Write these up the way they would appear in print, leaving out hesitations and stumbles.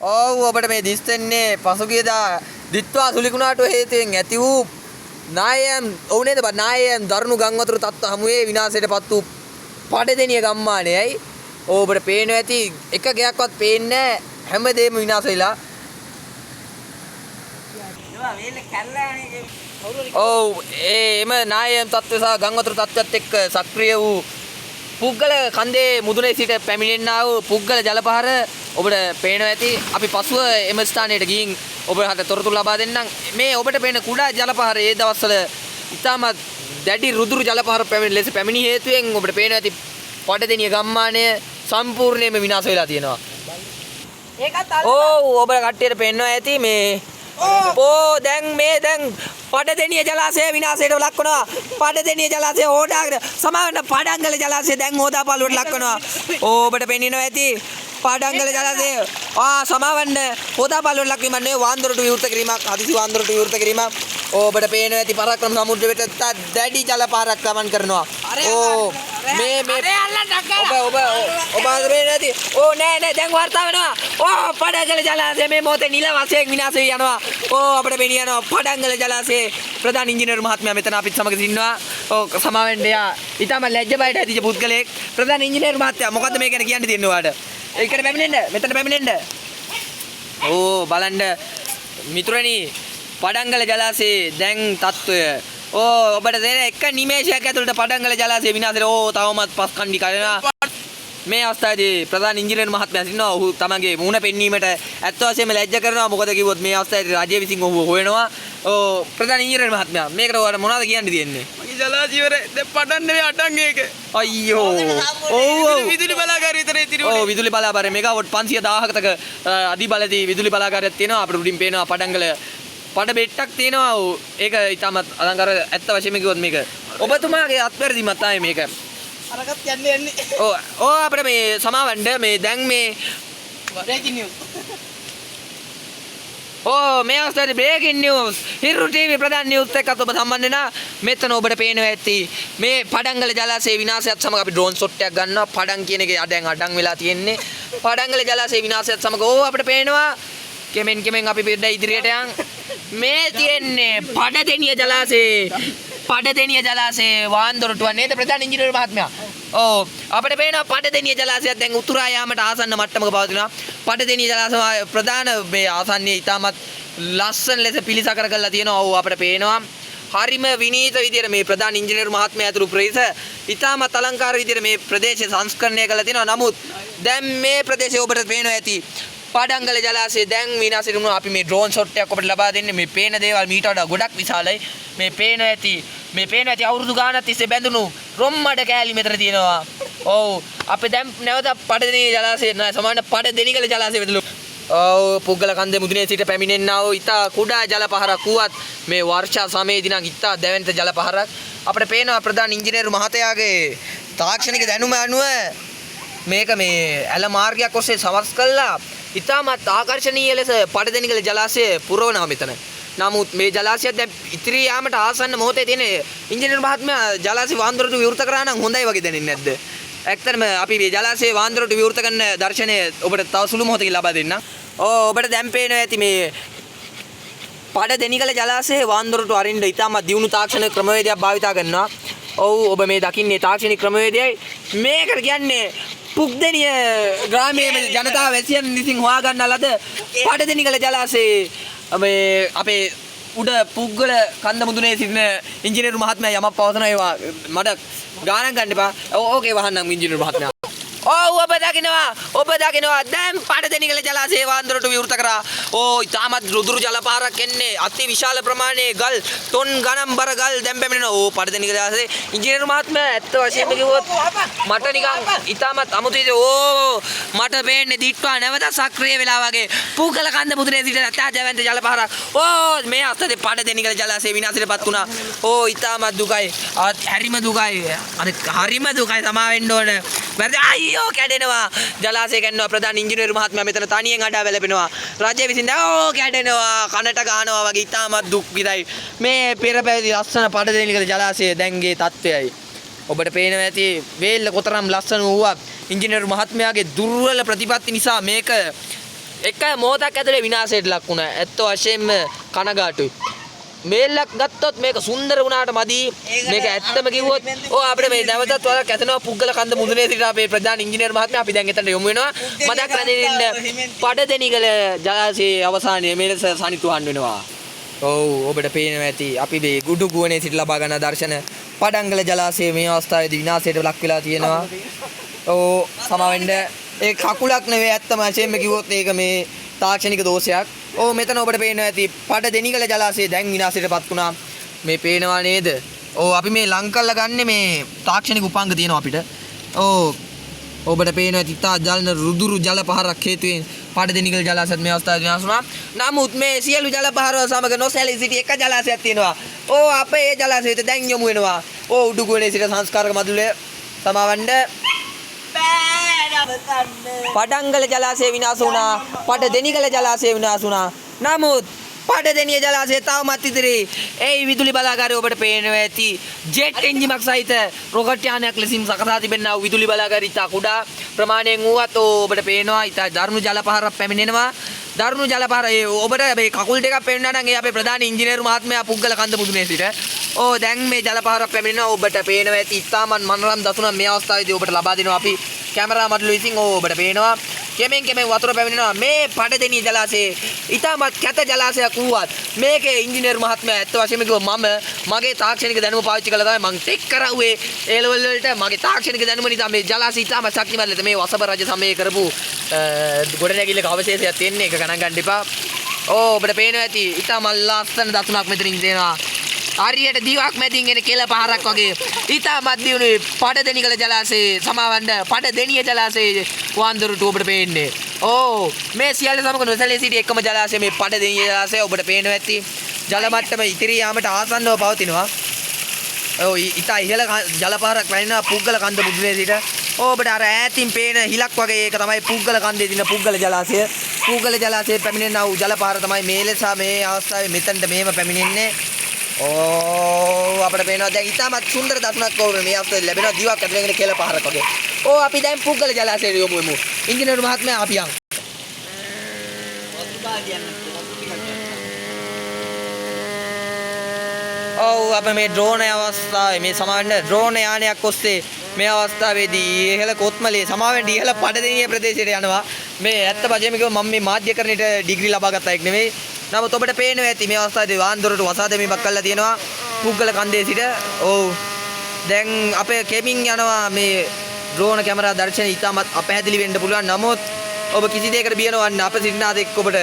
ඔව්, ඔබට මේ දිස් වෙන්නේ පසුගියදා දිත්වා සුලිකුණාටුව හේතුවෙන් ඇති වූ නායම්, ඔව් නේද බං, නායම් දරුණු ගම් වතුර තත්ත්ව හමුවේ විනාශයටපත් වූ පඩදෙනිය ගම්මානයයි. ඔව්, ඔබට පේනවා ඇති එක ගෙයක්වත් පේන්නේ නැහැ, හැමදේම විනාශ වෙලා. ඔව්, ඒ එම නායම් තත්ත්ව සහ ගම් වතුර තත්ත්වයත් එක්ක සක්‍රිය වූ පුද්ගල කන්දේ මුදුනේ සිට පැමිණෙන්නා වූ පුද්ගල ජලපහර ඔබට පේනවා ඇති. අපි පසුව එම ස්ථානයට ගිහින් ඔබට තොරතුරු ලබා දෙන්නම්. මේ ඔබට පේන කුඩා ජලපහර ඒ දවස්වල ඉතාමත් දැඩි රුදුරු ජලපහර පැමිණි ලෙස පැමිණි හේතුවෙන් ඔබට පේනවා ඇති පඩදෙනිය ගම්මානය සම්පූර්ණයෙන්ම විනාශ වෙලා තියෙනවා. ඒකත් ඔව්, ඔබ කට්ටියට පේනවා ඇති මේ ඕ දැන් මේ දැන් පඩදෙනිය ජලාශය විනාශයට ලක් වෙනවා. පඩදෙනිය ජලාශය හොදාගෙන සමාවෙන්න පඩංගල ජලාශය දැන් හොදා පළුවට ලක් වෙනවා. ඕ ඔබට පෙනෙනවා ඇති පඩංගල ජලාශය සමාවෙන්න හොදා පළුවට ලක් වීමක් නෙවෙයි, වාන්දරට විවෘත කිරීමක්, හදිසි වාන්දරට විවෘත කිරීමක්. ඕ ඔබට පේනවා ඇති පරාක්‍රම සමුද්‍ර වෙත දැඩි ජල පාරක් ගමන් කරනවා. ඕ මේ මේ ඔබ ඔබ ඔබ පේනවා ඇති. ඕ නෑ නෑ, දැන් වාර්තා වෙනවා. ඕ පඩංගල ජලාශය මේ මොහොතේ නිල වශයෙන් විනාශ වී යනවා. ඕ අපිට පෙනී යනවා පඩංගල ජලාශයේ ප්‍රධාන ඉංජිනේරු මහත්මයා මෙතන අපිත් සමග සිටිනවා. ඕ සමාවෙන්න, එයා ඉතාම ලැජ්ජ බයට ඇතිච්ච පුද්ගලයෙක්. ප්‍රධාන ඉංජිනේරු මහත්තයා, මොකද්ද මේ ගැන කියන්න තියෙන්නේ ඔයාලට? ඒකට පැමිණෙන්න, මෙතන පැමිණෙන්න. ඕ බලන්න මිතුරනි, පඩංගල ජලාශයේ දැන් තත්ත්වය. ඕ ඔබට දෙන එක නිමේෂයක් ඇතුළත පඩංගල ජලාශය විනාශ වෙලා. ඕ තවමත් පස් කණ්ඩි කඩනවා. මේ අවස්ථාවේදී ප්‍රධාන ඉංජිනේරු මහත්මයා සිටිනවා. ඔහු තමන්ගේ මුහුණ පෙන්වීමට ඇත්ත වශයෙන්ම ලැජ්ජ කරනවා. මොකද කිව්වොත් මේ අවස්ථාවේදී රජය විසින් ඔහුව හොයනවා. ඔව් ප්‍රධාන ඉංජිනේරු මහත්මයා, මේකට ඔයාලා මොනවද කියන්න තියෙන්නේ? මගේ ජලාශය ඉවරයි. දැන් පටන් නෙවෙයි අටන් ඒක. අයියෝ. ඔව් ඔව්. විදුලි බලාගාරය විතරයි ඉතිරි ඔව්, වුණේ. විදුලි බලාගාරය මෙගාවොට් 510කතක අධිබලදී විදුලි බලාගාරයක් තියෙනවා. අපිට උඩින් පේනවා පඩංගල පඩ බෙට්ටක් තියෙනවා. ඔව්, ඒක ඉතාමත් අලංකාර. ඇත්ත වශයෙන්ම කිව්වොත් මේක ඔබතුමාගේ අත්වැරදීමක් තමයි මේක. අරගත් යන්නේ යන්නේ. ඔව් ඔව්, අපිට මේ සමාවන්න මේ දැන් මේ බ්‍රේකින් නිවුස්. ඕ මේ අවස්ථාවේ බ්‍රේකින් නිවුස්, හිරු ටීවී ප්‍රධාන නිවුස් එක්කත් ඔබ සම්බන්ධ වෙනා. මෙතන ඔබට පේනවා ඇති මේ පඩංගල ජලාශයේ විනාශයත් සමග අපි ඩ්‍රෝන් ෂොට් එකක් ගන්නවා. පඩං කියන එකේ දැන් අඩං වෙලා තියෙන්නේ පඩංගල ජලාශයේ විනාශයත් සමග. ඕ අපිට පේනවා කෙමෙන් කෙමෙන් අපි පෙඩ ඉදිරියට යන්. මේ තියෙන්නේ පඩදෙනිය ජලාශයේ, පඩදෙනිය ජලාශයේ වාන්දොරටුව නේද ප්‍රධාන ඉංජිනේරු මහත්මයා? ඔව්, අපිට පේනවා පඩදෙනිය ජලාශයත් දැන් උතුරා යාමට ආසන්න මට්ටමක පවතිනවා. පඩදෙනිය ජලාශය ප්‍රධාන මේ ආසන්නයේ ඉතාමත් ලස්සන ලෙස පිළිසකර කරලා තියෙනවා. ඔව්, අපිට පේනවා හරිම විනීත විදියට මේ ප්‍රධාන ඉංජිනේරු මහත්මයා ඇතුළු ප්‍රදේශ ඉතාමත් අලංකාර විදියට මේ ප්‍රදේශය සංස්කරණය කරලා තියෙනවා. නමුත් දැන් මේ ප්‍රදේශය ඔබට පේනවා ඇති පඩංගල ජලාශය දැන් විනාශ වුණා. අපි මේ ඩ්‍රෝන් ෂොට් එකක් ඔබට ලබා දෙන්නේ. මේ පේන දේවල් මීට වඩා ගොඩක් විශාලයි. මේ පේන ඇති, මේ පේන ඇති අවුරුදු ගාණක් තිස්සේ බැඳුණු රොම්මඩ කෑලි මෙතන තියෙනවා. ඔව්, අපි දැන් නැවත පඩදෙනිය ජලාශය නෑ, සමාන පඩදෙනිගල ජලාශය වෙතලු. ඔව්, පුද්ගල කන්දේ මුදුනේ සිට පැමිණෙන්නා වූ ඉතා කුඩා ජල පහරක් වුවත් මේ වර්ෂා සමයේදී නම් ඉතා දැවැන්ත ජල පහරක් අපිට පේනවා. ප්‍රධාන ඉංජිනේරු මහත්තයාගේ තාක්ෂණික දැනුම අනුව මේක මේ ඇල මාර්ගයක් ඔස්සේ සවස් කළා ඉතාමත් ආකර්ශනීය ලෙස පඩදෙනිගල ජලාශය පුරවනවා මෙතන. නමුත් මේ ජලාශයත් දැන් ඉතිරි යාමට ආසන්න මොහොතේ තියෙන. ඉංජිනේරු මහත්මයා, ජලාශය වාන්දරට විවෘත කරා නම් හොඳයි වගේ දැනෙන්නේ නැද්ද? ඇත්තටම අපි මේ ජලාශයේ වාන්දරට විවෘත කරන දර්ශනය ඔබට තව සුළු මොහොතකින් ලබා දෙන්නම්. ඔව්, ඔබට දැන් පේනවා ඇති මේ පඩදෙනිගල ජලාශයේ වාන්දරට අරින්න ඉතාමත් දියුණු තාක්ෂණ ක්‍රමවේදයක් භාවිතා කරනවා. ඔව්, ඔබ මේ දකින්නේ තාක්ෂණික ක්‍රමවේදයයි. මේකට කියන්නේ පුක්දෙනිය ග්‍රාමයේ ජනතාව වැසියන් විසින් හොයා ගන්නා ලද පඩදෙනිගල ජලාශයේ මේ අපේ උඩ පුද්ගල කන්ද මුදුනේ සිටින ඉංජිනේරු මහත්මයා යමක් පවසන ඒවා මට ගානක් ගන්න එපා. ඔව්, ඕකේ වහන්නම් ඉංජිනේරු මහත්මයා. ඔව්, ඔබ දකිනවා, ඔබ දකිනවා දැන් පඩදෙනිගල ජලාශයේ වාන්දරට විවෘත කරා. ඕ ඉතාමත් රුදුරු ජල පාරක් එන්නේ. අති විශාල ප්‍රමාණයේ ගල්, ටොන් ගණන් බර ගල් දැන් පැමිණෙනවා. ඕ පඩදෙනිගල ජලාශයේ ඉංජිනේරු මහත්මයා, ඇත්ත වශයෙන්ම කිව්වොත් මට නිකන් ඉතාමත් අමුතු විදිහට ඕ මට පේන්නේ දිට්වා නැවත සක්‍රිය වෙලා වගේ. පුද්ගල කන්ද මුදුනේ සිට අතා දැවැන්ත ජල පහරක්. ඕ මේ අවස්ථාවේ පඩදෙනිගල ජලාශය විනාශයටපත් වුණා. ඕ ඉතාමත් දුකයි. හරිම දුකයි. අර හරිම දුකයි, සමා වෙන්න ඕන. වැරදි. අයියෝ, කැඩෙනවා. ජලාශය කැඩෙනවා. ප්‍රධාන ඉංජිනේරු මහත්මයා මෙතන තනියෙන් අඩා වැළපෙනවා. රජය විසින් දැන් ඕ කැඩෙනවා. කනට ගහනවා වගේ. ඉතාමත් දුක් විඳයි. මේ පෙර පැවති ලස්සන පඩදෙනිගල ජලාශය දැන්ගේ තත්ත්වයයි. ඔබට පේනවා ඇති වේල්ල කොතරම් ලස්සන වුවත් ඉංජිනේරු මහත්මයාගේ දුර්වල ප්‍රතිපත්ති නිසා මේක එක මොහොතක් ඇතුලේ විනාශයට ලක් වුණා. ඇත්ත වශයෙන්ම කනගාටුයි. මේල්ලක් ගත්තොත් මේක සුන්දර වුණාට මදි. මේක ඇත්තම කිව්වොත් ඔව් අපිට මේ නැවතත් වරක් ඇතනවා පුද්ගල කන්ද මුදුනේ සිට අපේ ප්‍රධාන ඉංජිනේරු මහත්මයා අපි දැන් එතනට යොමු වෙනවා. මතක් රැඳෙන්න ඉන්න පඩදෙනිගල ජලාශයේ අවසානයේ මේ ලෙස සනිටුහන් වෙනවා. ඔව් ඔබට පේනවා ඇති අපි මේ ගුඩු ගුවනේ සිට ලබා ගන්න දර්ශන පඩංගල ජලාශයේ මේ අවස්ථාවේදී විනාශයට ලක් වෙලා තියෙනවා. ඔව් සමා වෙන්න ඒ කකුලක් නෙවෙයි, ඇත්තම වශයෙන්ම කිව්වොත් ඒක මේ තාක්ෂණික දෝෂයක්. ඔව් මෙතන ඔබට පේනවා ඇති පඩදෙනිගල ජලාශය දැන් විනාශයටපත් වුණා. මේ පේනවා නේද? ඔව් අපි මේ ලං කරලා ගන්නේ මේ තාක්ෂණික උපාංග තියෙනවා අපිට. ඔව් ඔබට පේනවා ඇති ඉතා ජලන රුදුරු ජල පහරක් හේතුවෙන් පඩදෙනිගල ජලාශයත් මේ අවස්ථාවේ විනාශ වුණා. නමුත් මේ සියලු ජල පහරවල් සමග නොසැලී සිටි එක ජලාශයක් තියෙනවා. ඔව් අපේ ඒ ජලාශයට දැන් යොමු වෙනවා. ඔව් උඩුගුවනේ සිට සංස්කාරක මදුලේ සමාවන්න පඩංගල ජලාශය විනාශ වුණා. පඩදෙනිගල ජලාශය විනාශ වුණා. නමුත් පඩදෙනිය ජලාශය තවමත් ඉතිරි. ඒ විදුලි බලාගාරය ඔබට පේනවා ඇති ජෙට් එන්ජිමක් සහිත රොකට් යානයක් ලෙසින් සකසා තිබෙනා වූ විදුලි බලාගාරය ඉතා කුඩා ප්‍රමාණයෙන් වුවත් ඔබට පේනවා ඉතා දරුණු ජල පහරක් පැමිණෙනවා. දරුණු ජල පහර ඒ ඔබට මේ කකුල් දෙකක් පේනවා නම් ඒ අපේ ප්‍රධාන ඉංජිනේරු මහත්මයා පුද්ගල කන්ද මුදුනේ සිට. ඕ දැන් මේ ජල පහරක් පැමිණෙනවා. ඔබට පේනවා ඇති ඉතාමත් මනරම් දසුනක් මේ අවස්ථාවේදී ඔබට ලබා දෙනවා අපි කැමරා මඩලු විසින්. ඕ ඔබට පේනවා කෙමෙන් කෙමෙන් වතුර පැමිණෙනවා. මේ පඩදෙනිය ජලාශයේ ඉතාමත් කැත ජලාශයක් වුවත් මේකේ ඉංජිනේරු මහත්මයා ඇත්ත වශයෙන්ම කිව්වොත් මම මගේ තාක්ෂණික දැනුම පාවිච්චි කළා තමයි මං ටෙක් කරවුවේ ඒ ලෙවල් වලට. මගේ තාක්ෂණික දැනුම නිසා මේ ජලාශය ඉතාමත් ශක්තිමත් ලෙස මේ වසබ රජ සමයේ කරපු ගොඩනැගිල්ලක අවශේෂයක් තියෙන්නේ. ඒක ගණන් ගන්න එපා. ඕ ඔබට පේනවා ඇති ඉතාමත් ලස්සන දසුනක් මෙතනින් තියෙනවා. හරියට දිවක් මැදින් එන කෙල පහරක් වගේ ඉතාමත් දියුණුවේ පඩදෙනිගල ජලාශයේ සමාවන්න පඩදෙනිය ජලාශයේ වාන්දරුට ඔබට පේන්නේ. ඕ මේ සියල්ල සමග නොසැලී සිටි එකම ජලාශය මේ පඩදෙනිය ජලාශය. ඔබට පේනවා ඇති ජල මට්ටම ඉතිරි යාමට ආසන්නව පවතිනවා. ඔව් ඉතා ඉහළ ජල පහරක් වැනෙනවා පුද්ගල කන්ද මුදුනේ සිට. ඔව් ඔබට අර ඈතින් පේන හිලක් වගේ ඒක තමයි පුද්ගල කන්දේ තියෙන පුද්ගල ජලාශය. පුද්ගල ජලාශයේ පැමිණෙනා වූ ජල පහර තමයි මේ ලෙස මේ අවස්ථාවේ මෙතනට මෙහෙම පැමිණෙන්නේ. ඕ අපිට පේනවා දැන් ඉතාමත් සුන්දර දසුනක් ඔබ මේ අවස්ථාවේ ලැබෙනවා දිවක් ඇතුලෙන් එන කෙල පහරක් වගේ. ඕ අපි දැන් පුද්ගල ජලාශයට යොමු වෙමු. ඉංජිනේරු මහත්මයා අපි යන්. වතුර බාල්දියක් නැත්නම් වතුර ටිකක් ගන්න. ඔව් අප මේ ඩ්‍රෝන අවස්ථාවේ මේ සමාවෙන්න ඩ්‍රෝන යානයක් ඔස්සේ මේ අවස්ථාවේදී ඉහළ කොත්මලේ සමාවෙන්න ඉහළ පඩදෙනිය ප්‍රදේශයට යනවා. මේ ඇත්ත වශයෙන්ම කිව්වොත් මම මේ මාධ්‍යකරණයට ඩිග්‍රී ලබා ගත්ත අයෙක් නෙමෙයි. නමුත් ඔබට පේනවා ඇති මේ අවස්ථාවේදී වාහන දොරටු වසා දැමීමක් කරලා තියෙනවා පුද්ගල කන්දේ සිට. ඔව් දැන් අපේ කෙමින් යනවා මේ ඩ්‍රෝන කැමරා දර්ශන ඉතාමත් අපැහැදිලි වෙන්න පුළුවන්. නමුත් ඔබ කිසි දෙයකට බිය නොවන්න. අප සිටිනා දෙක් ඔබට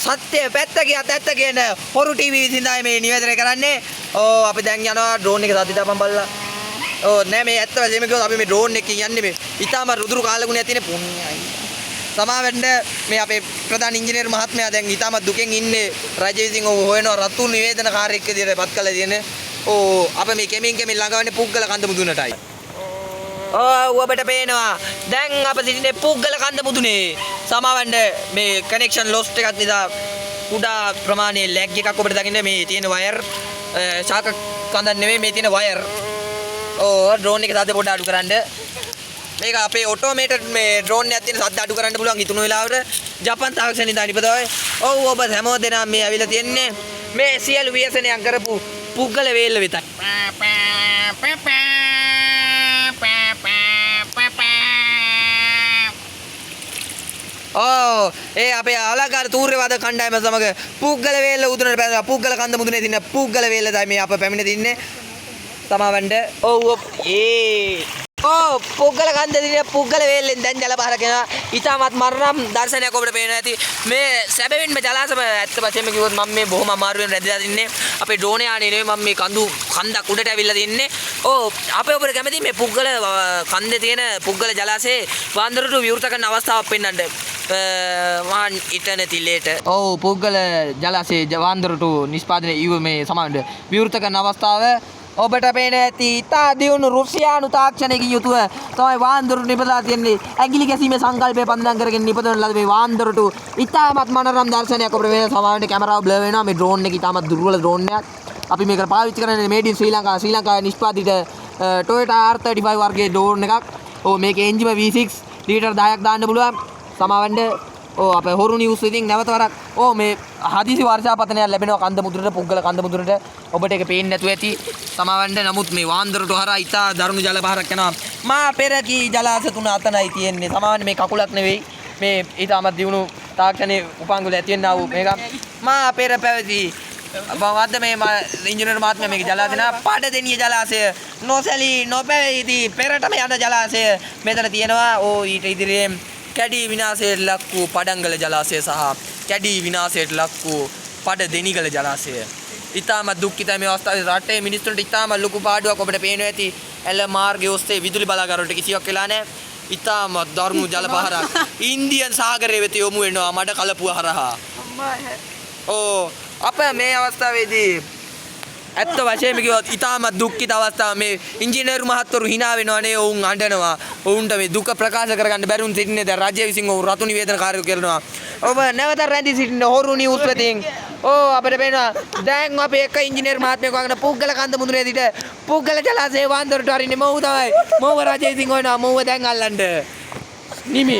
සත්‍ය පැත්ත කියා ඇත්ත කියන හොරු ටීවී විසින් තමයි මේ නිවේදනය කරන්නේ. ඔව් අපි දැන් යනවා ඩ්‍රෝන් එක සද්ද දාපන් බලලා. ඔව් නෑ මේ ඇත්ත වශයෙන්ම කිව්වොත් අපි මේ ඩ්‍රෝන් එකකින් යන්නේ මේ ඉතාම රුදුරු කාලගුණයක් තියෙන පුණ්‍යයි. සමා වෙන්න මේ අපේ ප්‍රධාන ඉංජිනේරු මහත්මයා දැන් ඉතාමත් දුකෙන් ඉන්නේ. රජ විසින් ඔව් හොයනවා රතු නිවේදනකාරයෙක් විදියට පත් කරලා තියෙන්නේ. ඔව් අප මේ කෙමින් කෙමින් ළඟවන්නේ පුද්ගල කන්ද මුදුනටයි. ඔව් ඔබට පේනවා දැන් අප සිටින්නේ පුද්ගල කන්ද මුදුනේ. සමාවන්න මේ කනෙක්ෂන් ලොස්ට් එකක් නිසා කුඩා ප්‍රමාණයේ ලැග් එකක් ඔබට දකින්න මේ තියෙන වයර් ශාක කන්දක් නෙමෙයි මේ තියෙන වයර්. ඔව් ඩ්‍රෝන් එකේ සද්ද පොඩ්ඩක් අඩු කරන්න. මේක අපේ ඔටෝමේටඩ් මේ ඩ්‍රෝන් එකක් තියෙන සද්ද අඩු කරන්න පුළුවන් හිතුණු වෙලාවට ජපන් තාක්ෂණය ඉඳන් ඉපදවයි. ඔව් ඔබ හැමෝ දෙනාම මේ ඇවිල්ලා තියෙන්නේ මේ සියලු ව්‍යසනයන් කරපු පුද්ගල වේල්ල වෙතයි. ඔව් ඒ අපේ අලංකාර තූර්යවාද කණ්ඩායම සමග පුද්ගල වේල්ල උදුනට පැමිණෙනවා. පුද්ගල කන්ද මුදුනේ තියෙන පුද්ගල වේල්ල තමයි මේ අප පැමිණ තින්නේ. සමාවන්න. ඔව් ඔව් ඒ ඔව් පුද්ගල කන්ද තියෙන පුද්ගල වේල්ලෙන් දැන් ජල පහරක් එනවා. ඉතාමත් මරණම් දර්ශනයක් ඔබට පේනවා ඇති. මේ සැබවින්ම ජලාශය ඇත්ත වශයෙන්ම කිව්වොත් මම මේ බොහොම අමාරුවෙන් රැඳිලා තින්නේ. අපේ ඩ්‍රෝන් යානේ නෙවෙයි මම මේ කඳු කන්දක් උඩට ඇවිල්ලා තින්නේ. ඔව් අපේ ඔබට කැමති මේ පුද්ගල කන්දේ තියෙන පුද්ගල ජලාශයේ වාන්දරට විවෘත කරන අවස්ථාවක් පෙන්වන්න. වාන් ඉටන තිලේට. ඔව් පුද්ගල ජලාශයේ වාන්දරට නිෂ්පාදනය ඉව මේ සමාවෙන්න විවෘත කරන අවස්ථාව ඔබට පේන ඇති. ඉතා දියුණු රුසියානු තාක්ෂණයකින් යුතුව තමයි වාන්දරට නිපදලා තියෙන්නේ. ඇඟිලි ගැසීමේ සංකල්පය පන්දම් කරගෙන නිපදවන ලද මේ වාන්දරට ඉතාමත් මනරම් දර්ශනයක් ඔබට පේන. සමාවෙන්න කැමරාව බ්ලර් වෙනවා. මේ ඩ්‍රෝන් එක ඉතාමත් දුර්වල ඩ්‍රෝන් එකක්. අපි මේකට පාවිච්චි කරන්නේ මේඩ් ඉන් ශ්‍රී ලංකා, ශ්‍රී ලංකාවේ නිෂ්පාදිත Toyota R35 වර්ගයේ ඩ්‍රෝන් එකක්. ඔව් මේකේ එන්ජිම V6 litre 10ක් දාන්න පුළුවන්. සමාවෙන්න ඔව් අපේ හොරු නිවුස් ඉතින් නැවත වරක් ඔව් මේ හදිසි වර්ෂාපතනයක් ලැබෙනවා කන්ද මුදුනට, පුද්ගල කන්ද මුදුනට. ඔබට ඒක පේන්නේ නැතුව ඇති සමාවන්න. නමුත් මේ වාන්දරට හරහා ඉතා දරුණු ජල පහරක් යනවා. මා පෙර කී ජලාශ තුන අතනයි තියෙන්නේ. සමාවන්න මේ කකුලක් නෙවෙයි. මේ ඊටමත් දියුණු තාක්ෂණයේ උපාංගවල ඇති වෙන්නා වූ මේක. මා පෙර පැවති බවද්ද මේ ඉංජිනේරු මහත්මයා මේක ජලාශය නා පඩදෙනිය ජලාශය නොසැලී නොපැවති පෙරටම යන ජලාශය මෙතන තියෙනවා. ඕ ඊට ඉදිරියෙන් කැඩී විනාශයට ලක් වූ පඩංගල ජලාශය සහ කැඩී විනාශයට ලක් වූ පඩදෙනිගල ජලාශය. ඉතාමත් දුක්ඛිතයි මේ අවස්ථාවේ රටේ මිනිස්සුන්ට ඉතාමත් ලොකු පාඩුවක් ඔබට පේනවා ඇති. ඇල මාර්ගයේ ඔස්සේ විදුලි බලාගාර වලට කිසිවක් වෙලා නැහැ. ඉතාමත් දරුණු ජල පහරක් ඉන්දියන් සාගරය වෙත යොමු වෙනවා මඩ කලපුව හරහා. ඕ අප මේ අවස්ථාවේදී ඇත්ත වශයෙන්ම කිව්වොත් ඉතාමත් දුක්ඛිත අවස්ථාව. මේ ඉංජිනේරු මහත්වරු හිනා වෙනවා නේ, ඔවුන් අඬනවා. ඔවුන්ට මේ දුක ප්‍රකාශ කරගන්න බැරි වුන් සිටින්නේ. දැන් රජය විසින් ඔවුන් රතු නිවේදන කාර්යය කරනවා. ඔබ නැවත රැඳී සිටින හොරු නිවුස් වෙතින් ඕ අපිට පේනවා දැන් අපි එක ඉංජිනේරු මහත්මයෙක් වගේන පුද්ගල කන්ද මුදුනේ සිට පුද්ගල ජලාශයේ වාන්දරට අරින්නේ මොහු තමයි. මොහුව රජය විසින් හොයනවා. මොහුව දැන් අල්ලන්න. නිමි.